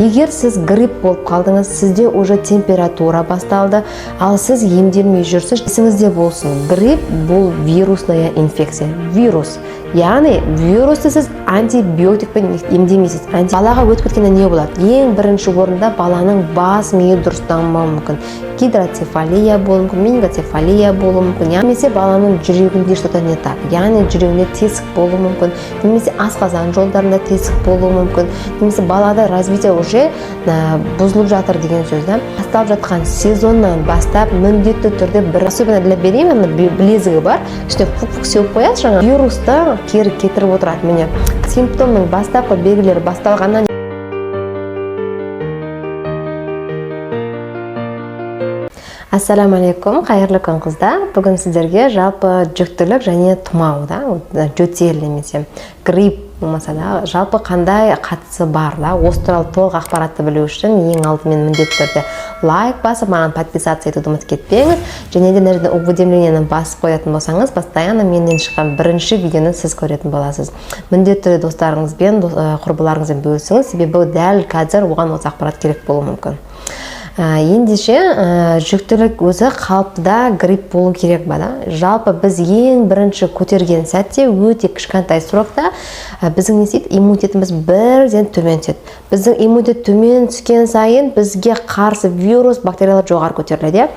Егер сіз грипп болып қалдыңыз, сізде уже температура басталды, ал сіз емделмей жүрсіз, есіңізде болсын: грипп бұл вирусная инфекция, вирус. Яғни вирусты сіз антибиотикпен емдемейсіз. Балаға өтіп кеткенде не болады? Ең бірінші орында баланың бас миы дұрыс дамымауы мүмкін, гидроцефалия болуы мүмкін, менингоцефалия болуы мүмкін, немесе баланың жүрегінде что-то не так, яғни жүрегінде тесік болуы мүмкін, немесе асқазан жолдарында тесік болуы мүмкін, немесе балада развитие уже бұзылып жатыр деген сөз да. Басталып жатқан сезоннан бастап міндетті түрде бір, особенно для беременных, білезігі бар, үстіне фук фук сеуіп қояды, жаңағы вирусты кері кетіріп отырады. Міне, симптомның бастапқы белгілері басталғаннан. Ассаламу алейкум, қайырлы күн, қыздар! Бүгін сіздерге жалпы жүктілік және тұмау да, вот, жөтел немесе грипп болмаса да, жалпы қандай қатысы бар да, осы туралы толық ақпаратты білу үшін ең алдымен міндетті түрде лайк басып, маған подписаться етуді ұмытып кетпеңіз. Және де мына жерде уведомлениені басып қоятын болсаңыз, постоянно менен шыққан бірінші видеоны сіз көретін боласыз. Міндетті түрде достарыңызбен, құрбыларыңызбен бөлісіңіз, себебі дәл қазір оған осы ақпарат керек болуы мүмкін. Ендеше, жүктілік өзі қалыптыда грипп болу керек ба да? Жалпы біз ең бірінші көтерген сәтте, өте кішкентай срокта, біздің не істейді? Иммунитетіміз бірден төмен түседі. Біздің иммунитет төмен түскен сайын бізге қарсы вирус, бактериялар жоғары көтеріледі, иә.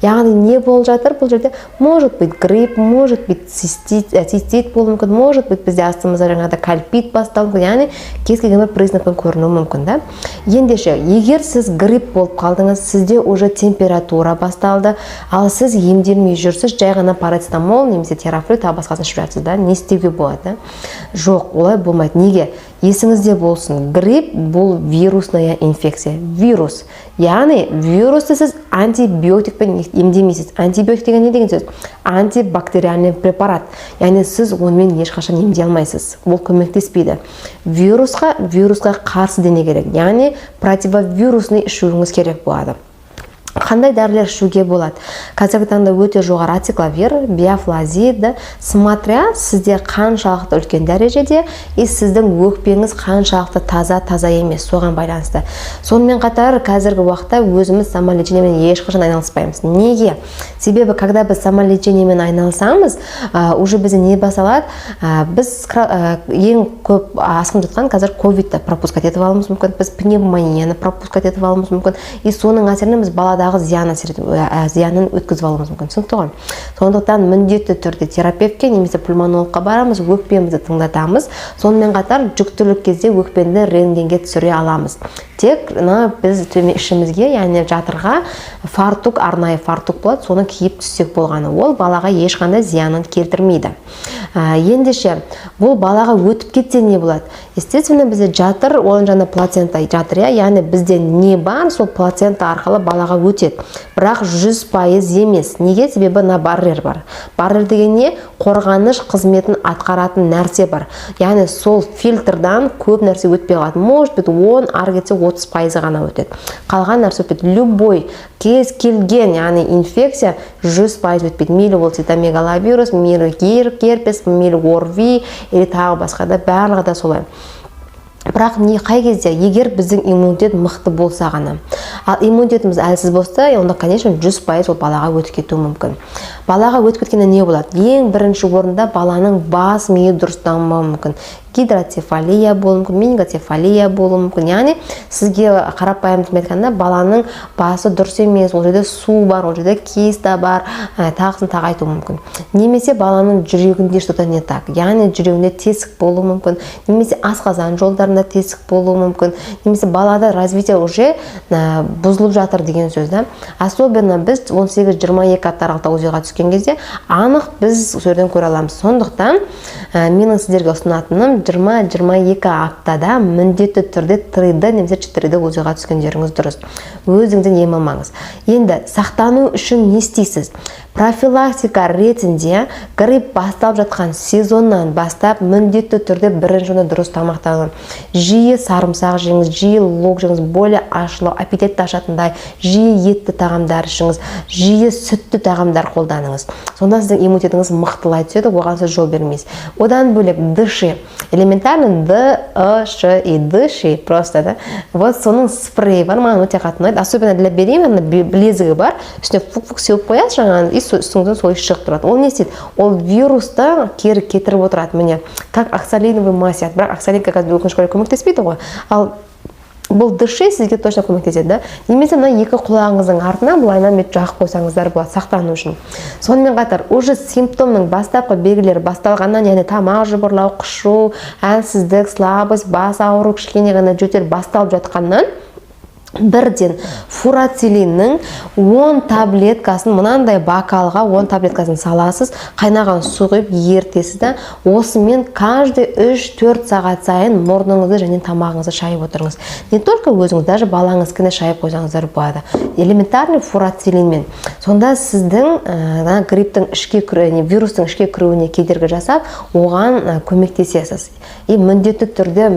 Яғни не болып жатыр бұл жерде? Может быть, грипп, может быть, цистит болуы мүмкін, может быть, бізде астымызда жаңағыдай кольпит басталуы мүмкін, яғни кез келген бір признакпен көрінуі мүмкін да. Ендеше, егер сіз грипп болып қалдыңыз, сізде уже температура басталды, ал сіз емделмей жүрсіз, жай ғана парацетамол немесе Терафлю, тағы басқасын ішіп жатсыз да, не істеуге болады да? Жоқ, олай болмайды. Неге? Есіңізде болсын: грипп бұл вирусная инфекция, вирус. Яғни вирусты сіз антибиотикпен емдемейсіз. Антибиотик деген не деген сөз? Антибактериальный препарат. Яғни сіз онымен ешқашан емдей алмайсыз, ол көмектеспейді вирусқа. Вирусқа қарсы дене керек, яғни противовирусный ішуіңіз керек болады. Қандай дәрілер ішуге болады? Қазіргі таңда өте жоғары ацикловир, биофлазид да, смотря сізде қаншалықты үлкен дәрежеде и сіздің өкпеңіз қаншалықты таза, таза емес, соған байланысты. Сонымен қатар қазіргі уақытта өзіміз самолечениемен ешқашан айналыспаймыз. Неге? Себебі когда біз самолечениемен айналысамыз, уже бізде не басталады? Біз ең көп асқынып жатқан қазір ковидті пропускать етіп алуымыз мүмкін, біз пневмонияны пропускать етіп алуымыз мүмкін, и соның әсерінен біз баладағы зиян әсер зиянын өткізіп алуымыз мүмкін. Түсінікті ғой? Сондықтан міндетті түрде терапевтке немесе пульмонологқа барамыз, өкпемізді тыңдатамыз. Сонымен қатар жүктілік кезде өкпені рентгенге түсіре аламыз. Тек мына біз төмен ішімізге, яғни жатырға фартук, арнайы фартук болады, соны киіп түссек болғаны, ол балаға ешқандай зиянын келтірмейді. Ендеше, бұл балаға өтіп кетсе не болады? Естественно, бізде жатыр, оның жанында плацента жатыр, иә. Яғни бізде не бар, сол плацента арқылы балаға өтеді, бірақ 100% емес. Неге? Себебі мына барьер бар. Барьер деген не? Қорғаныш қызметін атқаратын нәрсе бар. Яғни сол фильтрдан көп нәрсе өтпей қалады. Может быть, 10, ары кетсе 30%-ы ғана өтеді, қалған нәрсе өтпейді. Любой, кез келген, яғни инфекция 100% өтпейді, мейлі ол цитомегаловирус, мейлі герпес, мейлі ОРВИ или тағы басқа да, барлығы да солай. Бірақ не, қай кезде? Егер біздің иммунитет мықты болса ғана. Ал иммунитетіміз әлсіз болса, онда, конечно, 100% ол балаға өтіп кетуі мүмкін. Балаға өтіп кеткенде не болады? Ең бірінші орында баланың бас миы дұрыс дамымауы мүмкін, гидроцефалия болуы мүмкін, менингоцефалия болуы мүмкін. Яғни сізге қарапайым тілмен айтқанда, баланың басы дұрыс емес, ол жерде су бар, ол жерде киста бар, тағысын тағы айтуы мүмкін. Немесе баланың жүрегінде что-то не так, яғни жүрегінде тесік болуы мүмкін, немесе асқазан жолдарында тесік болуы мүмкін, немесе балада развитие уже бұзылып жатыр деген сөз да. Особенно біз 18-22 апта аралықта УЗИ-ға түскен кезде анық біз сол жерден көре аламыз. Сондықтан менің сіздерге ұсынатыным: 20-22 аптада міндетті түрде 3D немесе 4D УЗИ-ға түскендеріңіз дұрыс. Өзіңізден ем алмаңыз. Енді сақтану үшін не істейсіз? Профилактика ретінде грипп басталып жатқан сезоннан бастап міндетті түрде бірінші орында дұрыс тамақтану. Жиі сарымсақ жеңіз, жиі лук жеңіз, более ашылау, аппетитті ашатындай жиі етті тағамдар ішіңіз, жиі сүтті тағамдар қолданыңыз. Сонда сіздің иммунитетіңіз мықтылай түседі, оған сіз жол бермейсіз. Одан бөлек дыши. Элементарно Д, Ы, Ш и дыши просто, да. Вот соның спрейі бар, маған өте қатты ұнайды, особенно для беременных. Білезігі бар, үстіне фук фук сеуіп қоясыз жаңағы, и үстіңізден сол иіс шығып тұрады. Ол не істейді? Ол вирусты кері кетіріп отырады, міне, как оксолиновый мазь сияқты. Бірақ оксолинка қазір, өкінішке орай, көмектеспейді ғой, ал бұл дыши сізге точно көмектеседі, да. Немесе мына екі құлағыңыздың артына былайынан бүйтіп жағып қойсаңыздар болады сақтану үшін. Сонымен қатар уже симптомның бастапқы белгілері басталғаннан, яғни тамақ жыбырлау, құшу, әлсіздік, слабость, бас ауыру, кішкене ғана жөтел басталып жатқаннан бірден фурацилиннің 10 таблеткасын, мынандай бокалға 10 таблеткасын саласыз, қайнаған су құйып ерітесіз да, осымен каждый 3-4 сағат сайын мұрныңызды және тамағыңызды шайып отырыңыз. Не только өзіңіз, даже балаңыздікіне шайып қойсаңыздар болады элементарный фурацилинмен. Сонда сіздің грипптің ішке кіру, не, вирустың ішке кіруіне кедергі жасап, оған көмектесесіз. И міндетті түрде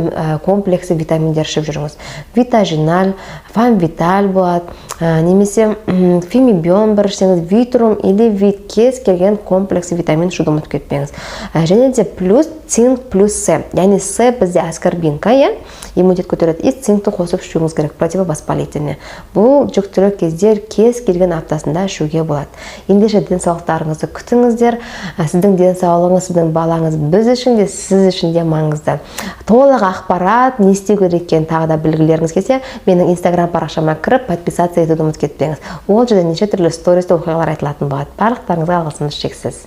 комплексті витаминдер ішіп жүріңіз: Витажиналь, Фамвиталь болады, немесе Фемибион бір ішсеңіз, Витрум или Вит, кез келген комплексті витамин ішуді ұмытып кетпеңіз. Және де плюс цинк, плюс С, яғни С бізде аскорбинка, иә, иммунитет көтереді, и цинкті қосып ішуіңіз керек, противовоспалительный. Бұл жүктілік кезде кез келген аптасында ішуге болады. Ендеше денсаулықтарыңызды күтіңіздер. Сіздің денсаулығыңыз, сіздің балаңыз біз үшін де, сіз үшін де маңызды. Толық ақпарат, не істеу керек екенін тағы да білгілеріңіз келсе, менің Инстаграм парақшама кіріп, подписаться етуді ұмытып кетпеңіз. Ол жерде неше түрлі стористе оқиғалар айтылатын болады. Барлықтарыңызға алғысымыз шексіз.